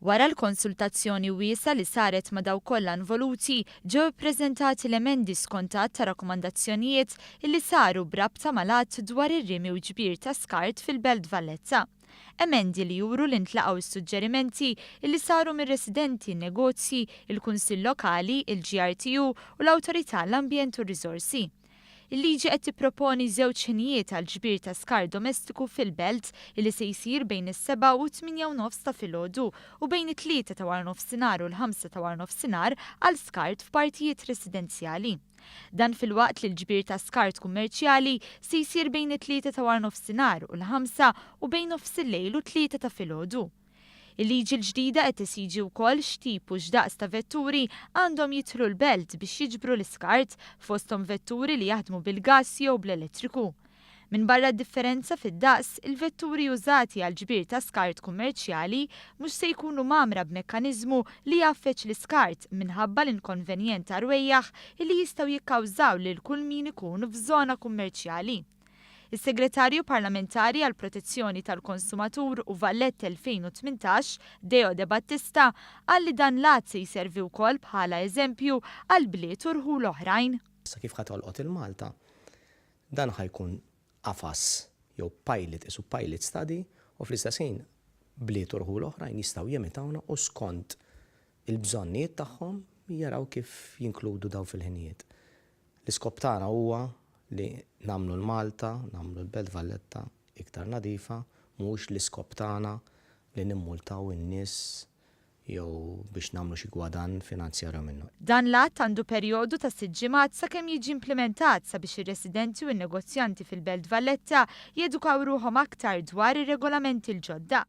Wara l-konsultazzjoni wiesgħa li saret ma' dawk kollha involuti, ġew ippreżentati l-emendi skont għadd ta' rakkomandazzjonijiet illi saru b'rabta mal-Att dwar ir-Rimi u Ġbir ta' Skart fil-Belt Valletta. Emendi li juru li ntlaqgħu s-suġġerimenti illi saru mir-residenti, in-negozji, il-Kunsill Lokali, il-GRTU u l-Awtorità għall-Ambjent u r-Riżorsi. Il-liġi qed tipproponi żewġ ħinijiet għall-ġbir ta' skart domestiku fil-Belt illi se jsir bejn is-sebgħa u t-tmienja u nofs ta' filgħodu u bejn it-tlieta ta' waranofsinhar u l-ħamsa ta' waranofsinhar għal skart f'partijiet residenzjali. Dan filwaqt li l-ġbir ta' skart kummerċjali se jsir bejn it-tlieta ta' waranofsinhar u l-ħamsa u bejn nofsillejl u t-tlieta ta' filgħodu. Il-liġi l-ġdida qed tesiġi wkoll x'tip u x'daqs ta' vetturi għandhom jidħlu l-Belt biex jiġbru l-iskart, fosthom vetturi li jaħdmu bil-gass jew bl-elettriku. Minbarra d-differenza fid-daqs, il-vetturi użati għall-ġbir ta' skart kummerċjali mhux se jkunu mgħammra b'mekkaniżmu li jgħaffeġ l-iskart minħabba l-inkonvenjent ta' rwejjaħ illi jistgħu jikkawżaw lil kull min ikun f'żona kummerċjali. Is-Segretarju Parlamentari għall-Protezzjoni tal-Konsumatur u Valletta 2018, Deo De Battista, qal li dan l-att se jservi wkoll bħala eżempju għal bliet u rħul oħrajn. Issa kif ħa tolqot il-Malta, dan ħa jkun qafas jew pilot, isu pilot study u fl-istess ħin bliet u rħul oħrajn jistgħu jimitawna u skont il-bżonnijiet tagħhom jaraw kif jinkludu daw fil-ħinijiet. L-iskop tagħna huwa li nagħmlu l-Malta, nagħmlu l-Belt Valletta iktar nadifa, mhuwiex l-iskop tagħna li nimmultaw in-nies jew biex nagħmlu xi gwadann finanzjarju minnu. Dan l-att għandu perjodu ta' sitt ġimgħat sakemm jiġi implimentat sabiex ir-residenti u n-negozjanti fil-Belt Valletta jedukaw ruħhom aktar dwar ir-regolamenti l-ġodda.